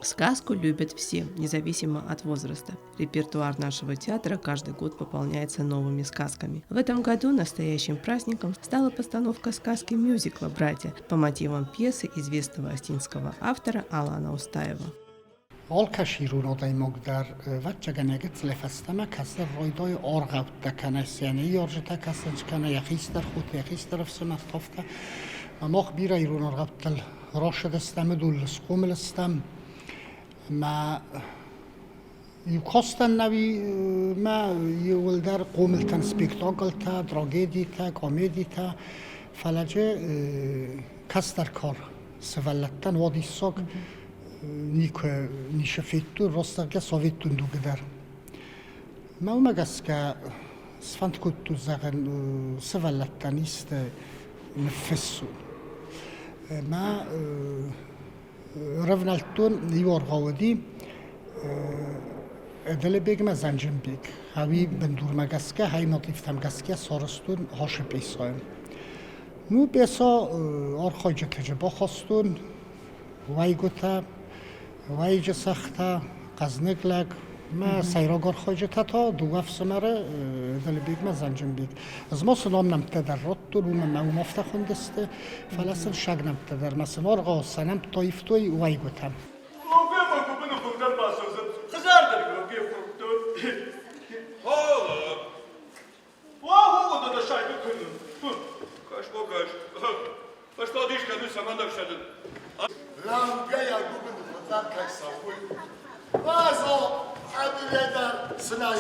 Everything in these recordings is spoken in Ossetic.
Сказку любят все, независимо от возраста. Репертуар нашего театра каждый год пополняется новыми сказками. В этом году настоящим праздником стала постановка сказки мюзикла «Братья» по мотивам пьесы известного остинского автора Алана Устаева. Алкӕцы ирон адӕймаг дӕр, ӕвӕццӕгӕн, йӕ гыццылӕй фӕстӕмӕ кӕсы райдайы аргъӕуттӕ кӕнӕ сӕ ныййарджытӕ кӕсынц, кӕнӕ йӕ хистӕр хотӕ, йӕ хистӕр ӕфсымӕртӕ, афтӕ. Мах бирӕ ирон аргъӕуттыл рацыдыстӕм, уыдоныл схъомыл стӕм. Ӕмӕ иу кастӕн нӕуи мӕ иууылдӕр хъомылтӕн спектаклтӕ, трагедитӕ, комедитӕ, фӕлӕ джы кӕстӕр кар сывӕллӕттӕн уадиссаг никуы ницы федтон, рӕстӕггӕ советтон дугы дӕр. Мӕ уымӕ гӕсгӕ сфӕнд кодтон, зӕгъын, сывӕллӕттӕн исты ныффыссон. Мӕ рӕвнӕлдтон иу аргъауӕди Ӕдӕлебегмӕ Занджынбег. Ӕви бындурмӕ гӕсгӕ, хай мотивтӕм гӕсгӕ сарӕзтон Хошы пьесӕйы. Ну, пьесӕ архайджытӕ бахастон, уӕйгуытӕ, уӕйыджы сӕгътӕ, хъӕзныг лӕг, мӕ сӕйраг архайджытӕ та дыууӕ ӕфсымӕры Ӕдӕлебегмӕ Занджынбег. Ӕз ма сын ам нӕмттӕ дӕр радтон, уымӕн ӕмӕ уым афтӕ хуындысты, фӕлӕ сын саг нӕмттӕ дӕр мӕ сын аргъау сӕ нӕмттӕ ивтой уӕйгуытӕм. Гогема гуыбыны фылдӕр бацӕудзӕн, хӕдзардӕр гогем фылдӕр. Лӕугӕйӕ гуыбыны фылдӕр кӕй цӕуы, уазал ӕдыле дӕр цынӕ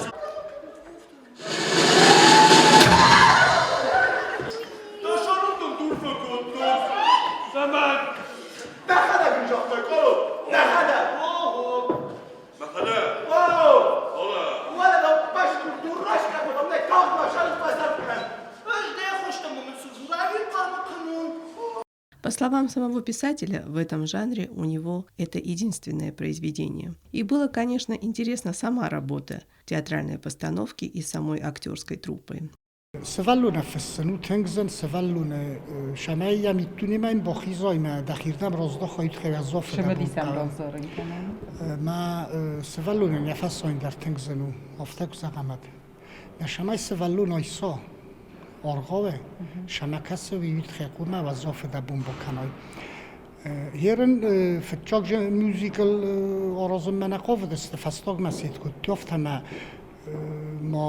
Дӕ сӕрыл дын дур фӕкодтон. Цӕмӕн? Дӕхӕдӕг ын загътай, Къоло, дӕхӕдӕг! Мӕхӕдӕг? Ола! Уӕлӕ бӕстыл дур раскъӕфӕм, нӕ тагъд ма сӕрыл базар кӕн. Ӕз дӕ хостӕм мын цы дзурӕги хъуамӕ кӕнон? По словам самого писателя, в этом жанре у него это единственное произведение. И было, конечно, интересна сама работа театральной постановки и самой актерской труппы. Сывӕллоны фыссын у тынг зын, сывӕллоны сӕмӕй йӕ миддунемӕ йын бахизай мӕ дӕхирдӕм раздахай уӕззау фыдӕбонтӕ. Мӕ сывӕллонӕн йӕ фӕсайын дӕр тынг зын у, афтӕ куы зӕгъӕм ӕд. Мӕ сӕмӕй сывӕллон айса аргъауы, сӕмӕ кӕсы уый уидхӕ хъуамӕ уӕззау фыдӕбон бакӕнай. Ерын фыццаг мюзикл аразынмӕ нӕ хъавыдысты, фӕстагмӕ сет кодтой, афтӕ мӕ ма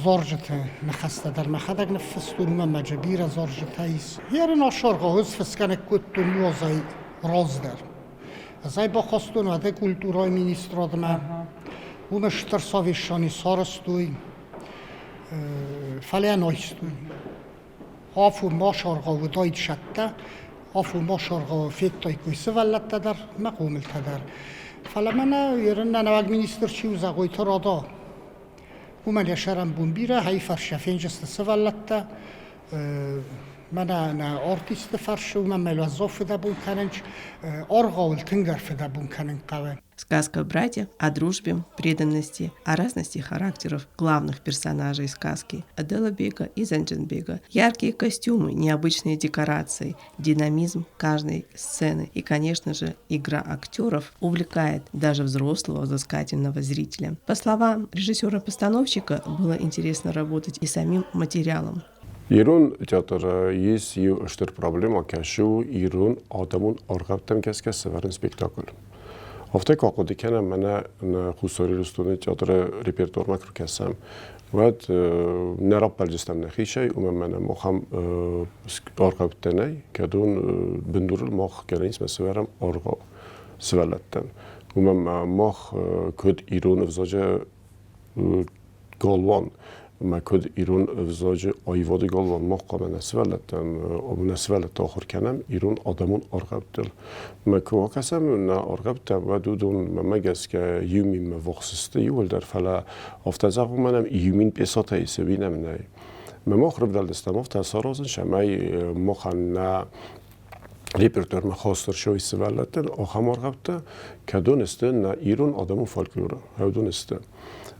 зарджыты ныхӕстӕ дӕр мӕхӕдӕг ныффыстон, уымӕн ма джы бирӕ зарджытӕ ис. Ерын асаргъа ӕз фысгӕ ныккодтон иу азӕй раздӕр. Ӕз ӕй бахастон уӕдӕ культурӕйы министрадмӕ. Уым стыр совещани сарӕзтой, фӕлӕ айстой. Афон ма саргъа уыдаид сӕттӕ, афон ма саргъа федтаиккой сывӕллӕттӕ дӕр мӕ хъомылтӕ дӕр. Фӕлӕ мӕнӕ ерын нӕ нӕуӕг министр чи у, Зӕгъойты Рада, уымӕн йӕ сӕрӕнбон бирӕ, хӕй фӕрсӕ фенджысты сывӕллӕттӕ, мӕнӕ нӕ артистты фӕрсы, уымӕн мӕ уӕззау фыдӕбон кӕнынц, аргъауыл тынгдӕр фыдӕбон кӕнын хъӕуы. Сказка «Братья» о дружбе, преданности, о разности характеров главных персонажей сказки Адела Бека и Занджанбега. Яркие костюмы, необычные декорации, динамизм каждой сцены и, конечно же, игра актеров увлекает даже взрослого взыскательного зрителя. По словам режиссера-постановщика, было интересно работать и самим материалом. Ирон театры есть иу стыр проблема, кӕцы у ирон адӕмон аргъӕуттӕм гӕсгӕ сӕвӕрын спектакль. Афтӕ куы ахъуыды кӕнӕм, мӕнӕ нӕ Хуссар Ирыстоны театры репертуармӕ куы ркӕсӕм, уӕд нӕ раппӕлдзыстӕм нӕхицӕй, уымӕн мӕнӕ махӕм аргъӕуттӕ нӕй, кӕдон бындурыл мах гӕнӕн сӕвӕрӕм аргъау сывӕллӕттӕн. Уымӕн мах куыд ирон ӕвзаджы. галуан. Мӕ куыд ирон ӕвзаджы аивады галуан мах хъуамӕ нӕ сывӕллӕттӕн, нӕ сывӕллӕтты ахуыр кӕнӕм ирон адӕмон аргъӕуттыл. Мӕ куы акӕсӕм нӕ аргъӕуттӕ, уӕд уыдон, мӕнмӕ гӕсгӕ, иу минмӕ ввахс сты иууылдӕр, фӕлӕ афтӕ зӕгъон мӕнӕн 1000 пъесатӕ ис ӕви нӕм нӕй. Мӕ мах рывдӕлдыстӕм афтӕ саразын, цӕмӕй махӕн нӕ репертуармӕ хаст ӕрцӕуой сывӕллӕттӕн ахӕм аргъӕуттӕ, кӕдон сты нӕ ирон адӕмон фольклоры, уыдон сты.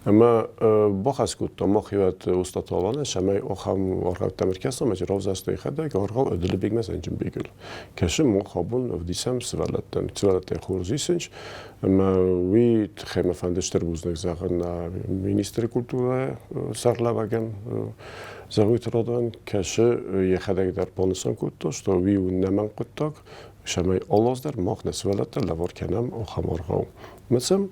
Ӕмӕ бахӕс кодтам мах иуӕд Устаты Аланӕн, цӕмӕй ахӕм аргъӕуттӕм ӕркӕсӕм, ӕмӕ равзӕрстой йӕхӕдӕг аргъау Ӕдылыбегмӕ Зӕнджынбегыл. Кӕсы мах абон ӕвдисӕм сывӕллӕттӕн. Сывӕллӕттӕй хорз исынц, ӕмӕ уый тыххӕй мӕ фӕнды стыр бузныг зӕгъын нӕ министры культурӕйы сӕргълӕууӕгӕн Зӕгъуйты Радуан. Кӕсы йӕхӕдӕг дӕр банысан кодта, что уый у нӕмӕнг хъуыддаг, цӕмӕй алы аз дӕр мах нӕ сывӕллӕттӕн лӕвар кӕнӕм ахӕм аргъау. Мӕцӕм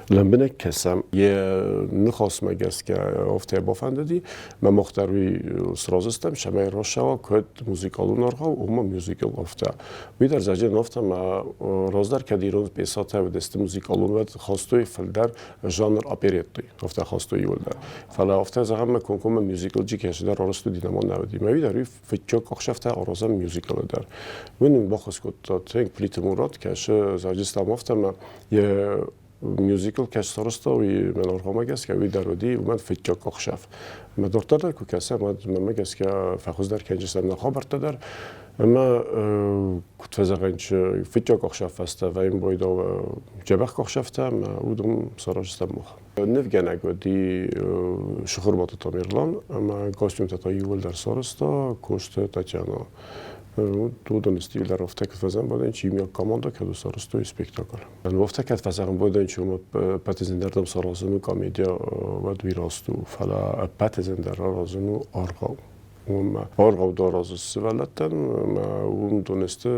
лӕмбынӕг кӕсӕм. Йӕ ныхасмӕ гӕсгӕ афтӕ бафӕндыди, мӕ мах дӕр уый сразы стӕм, цӕмӕй рацӕуа куыд музыкалон аргъау, ома мюзикл афтӕ. Уый дӕр зӕджын афтӕ ӕмӕ раздӕр кӕд ирон пьесӕтӕ уыдысты музыкалон, уӕд хастой фылдӕр жанр оперетты, афтӕ хастой иуылдӕр. Фӕлӕ афтӕ зӕгъӕм, мӕ комкоммӕ мюзикл джи кӕсыдӕр арӕзт уыди нӕма нӕ уыди. Мӕ уый дӕр уый фыццаг ӕхсӕвтӕ аразӕм мюзиклы дӕр. Уый нын баххуыс кодта тынг Плиты Мурат, кӕсы Зарджыстам афтӕ ӕмӕ йӕ мюзикл кӕс сарӕзта, уый мӕн аргъамӕ гӕсгӕ уый дӕр уыди уымӕн фыццаг ӕхсӕв. Ӕмӕ дарддӕр дӕр куы кӕсӕм, уӕд мӕнмӕ гӕсгӕ фӕхуыздӕр кӕнджыстӕм нӕ хабӕрттӕ дӕр. Ӕмӕ куыд фӕзӕгъӕн, фыццаг ӕхсӕв фӕстӕ вӕййын байдау дзӕбӕх ӕхсӕвтӕ ӕмӕ уыдон сараздзыстӕм мах. Нывгӕнӕг уыди Сыхырбаты Тамерлан ӕмӕ костюмтӕ та иууылдӕр сарӕзта Косты Татьяна. Уыдон стиль дӕр афтӕ куыд фӕзӕгъын байдайын, чи иумиаг командӕ кӕд сарӕзтой спектакль. Афтӕ кӕд фӕзӕгъын байдайын, чи уымӕ ӕппӕты зындӕрдӕм саразын у комедия, уӕд уый раст у, фӕлӕ ӕппӕты зындӕр аразын у аргъау. Уымӕ аргъау дӕр аразы сывӕллӕттӕн ӕмӕ уым уыдон сты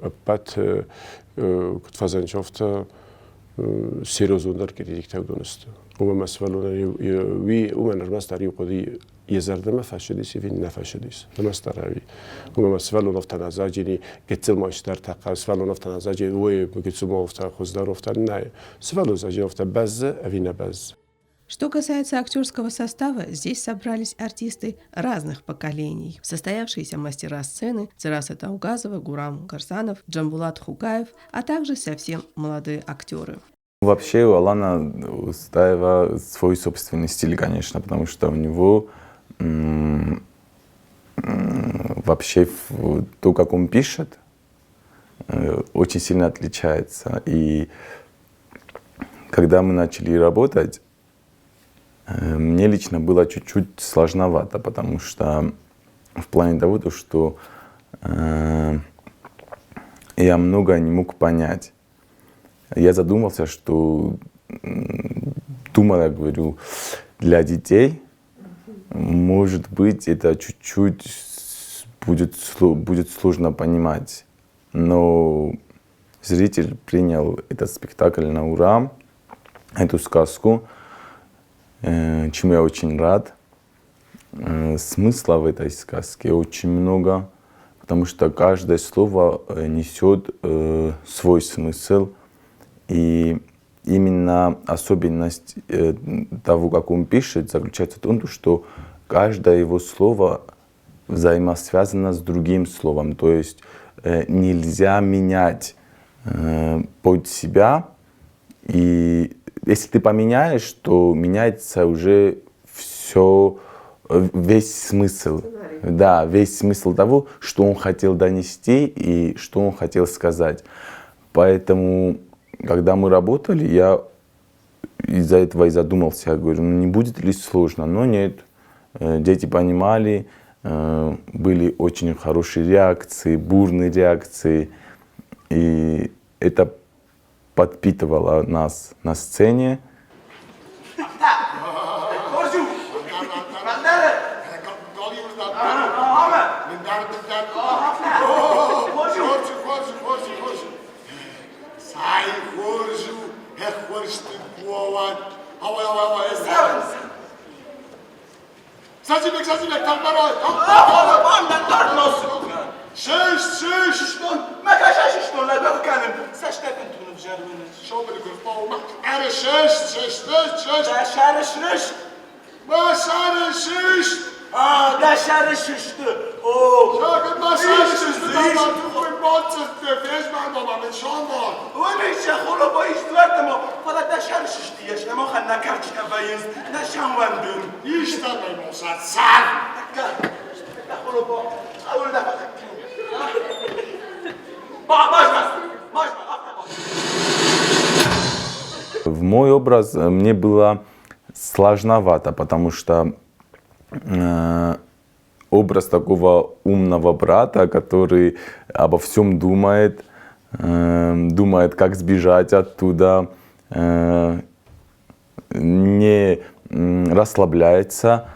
ӕппӕт куыд фӕзӕгъынц, афтӕ серьезондӕр критиктӕ уыдон сты. Уымӕ мӕ сывӕллонӕн уый уымӕн ӕрмӕстдӕр иу хъуыди йӕ зӕрдӕмӕ фӕцыдис ӕви нӕ фӕцыдис. Ӕрмӕстдӕр ӕви. Уымӕ мӕ сывӕллон афтӕ нӕ заджини, гыццыл ма стӕртӕ хъӕуы, сывӕллон афтӕ нӕ заджини, ой, гыццыл ма афтӕ хуыздӕр афтӕ нӕй. Сывӕллон заджини афтӕ бӕззы ӕви нӕ бӕззы. Что касается актерского состава, здесь собрались артисты разных поколений. Состоявшиеся мастера сцены Цераса Таугазова, Гурам Гарсанов, Джамбулат Хугаев, а также совсем молодые актеры. Вообще у Алана Устаева свой собственный стиль, конечно, потому что у него вообще то, как он пишет, очень сильно отличается. И когда мы начали работать, мне лично было чуть-чуть сложновато, потому что в плане того, то, что я много не мог понять. Я задумался, что думал, я говорю, для детей, может быть, это чуть-чуть будет сложно понимать. Но зритель принял этот спектакль на ура, эту сказку, чему я очень рад. Смысла в этой сказке очень много, потому что каждое слово несет свой смысл. И именно особенность того, как он пишет, заключается в том, что каждое его слово взаимосвязано с другим словом. То есть нельзя менять под себя. И если ты поменяешь, то меняется уже все, весь смысл. Да, весь смысл того, что он хотел донести и что он хотел сказать. Поэтому, когда мы работали, я из-за этого и задумался. Я говорю, ну не будет ли сложно? Но нет, дети понимали, были очень хорошие реакции, бурные реакции. И это подпитывало нас на сцене. Мӕ сӕры сыст! Дӕ сӕры сысты! О! Зӕгъын, мӕ сӕры сысты та мӕ тугъын бацыдты, фезмӕлма мӕ мын самал. Уымӕй холоба истуӕрдӕмӕ, фӕлӕ дӕ сӕры сысты ес, ӕмӕ нӕ кӕрчытӕ вӕййынц, нӕ сӕм уӕндын. Истӕмӕй ма сӕ цӕв! Тӕккӕ холоба, ауыл дӕ Базмӕ, базмӕ, афтӕ В мой образ мне было сложновато, потому что образ такого умного брата, который обо всем думает, думает, как сбежать оттуда, не расслабляется,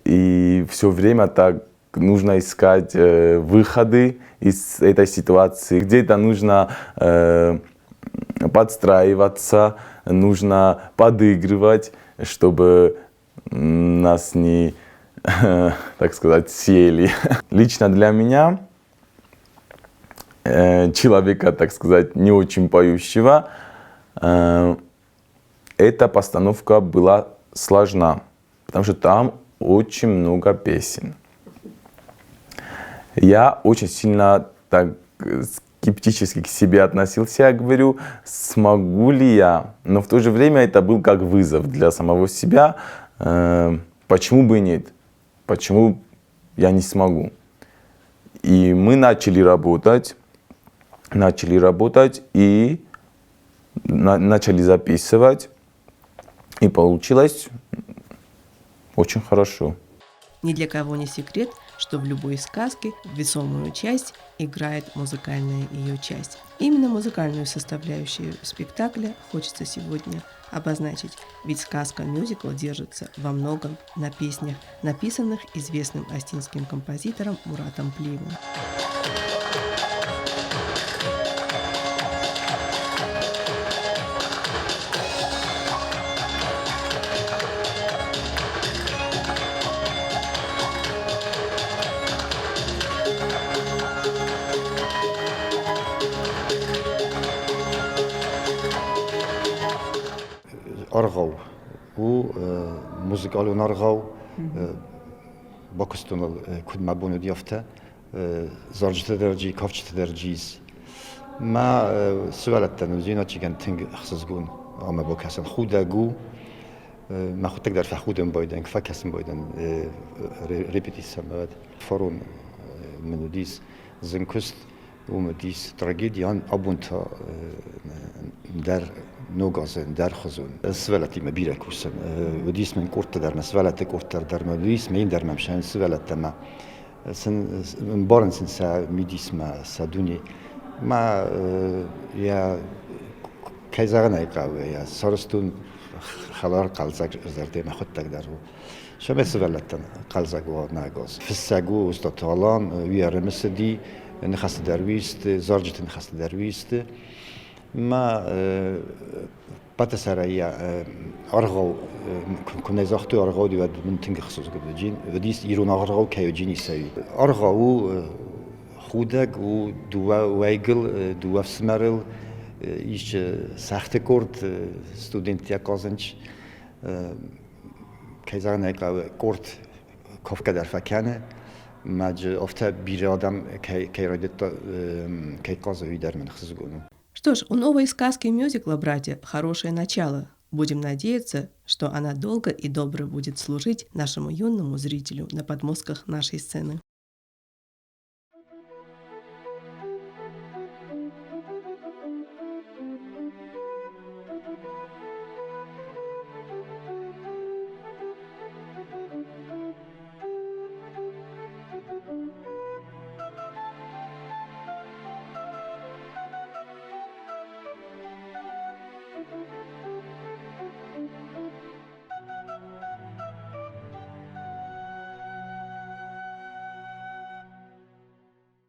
и все время так нужно искать выходы из этой ситуации. Где-то нужно подстраиваться, нужно подыгрывать, чтобы нас не, так сказать, съели. Лично для меня, человека, так сказать, не очень поющего, эта постановка была сложна, потому что там очень много песен. Я очень сильно так скептически к себе относился, я говорю, смогу ли я? Но в то же время это был как вызов для самого себя. Почему бы и нет? Почему я не смогу? И мы начали работать и начали записывать. И получилось очень хорошо. Ни для кого не секрет, что в любой сказке весомую часть играет музыкальная ее часть. Именно музыкальную составляющую спектакля хочется сегодня обозначить, ведь сказка-мюзикл держится во многом на песнях, написанных известным остинским композитором Муратом Плиевым. Аргъау у музыкалон аргъау. Бакуыстон ыл, куыд мӕ бон уыди, афтӕ. Зарджытӕ дӕр джи, кафджытӕ дӕр джиз. Мӕ сывӕллӕттӕн уыдзинадчигӕн тынг ӕхсызгон ӕмӕ бакӕсын худӕг у. Мӕхуыдтӕг дӕр фӕхудын байдайын, фӕкӕсын байдайын репетицимӕ. Фарон мын уыдис зын куыст, уым уыдис трагеди, абон та дӕр ног азы дӕр хуызон. Сывӕллӕттимӕ бирӕ кусын. Уыдис мын къордтӕ дӕр, мӕ сывӕллӕтты къордтӕ дӕр мӕ уыдис, мӕ дӕр мӕм сӕ сывӕллӕттӕ мӕ сын ӕмбарын сын сӕ мидисмӕ, сӕ дуне. Мӕ йӕ кӕй зӕгъын ӕй хъӕуы, йӕ сӕрыстон хӕлар хъӕлдзӕг зӕрдӕ мӕхуыдтӕг дӕр у. Сӕмӕ сывӕллӕттӕн хъӕлдзӕг уа нӕгоз. Фыссӕг у Устаты Алан, уый ӕрымысыди, ныхӕсты дӕр уисты, зарджыты ныхӕсты дӕр уисты. Ма Патасарайя аргъау куы нӕ загътой аргъау, уӕд мын тынг ӕхсызгон уыдис ирон аргъау кӕй уыди ницӕй. Аргъау у худӕг, у дыууӕ уӕйгыл, дыууӕ ӕфсымӕрыл, ис сӕгъты къорд, студенттӕ хъазынц. Кӕй зӕгъын ӕй хъӕуы, къорд кафгӕ дӕр фӕкӕны. Мӕджы афтӕ бирӕ адӕм кӕй райдыдта, кӕй хъазы, уый дӕр мын ӕхсызгон у. Что ж, у новой сказки мюзикла «Братья» хорошее начало. Будем надеяться, что она долго и добро будет служить нашему юному зрителю на подмостках нашей сцены.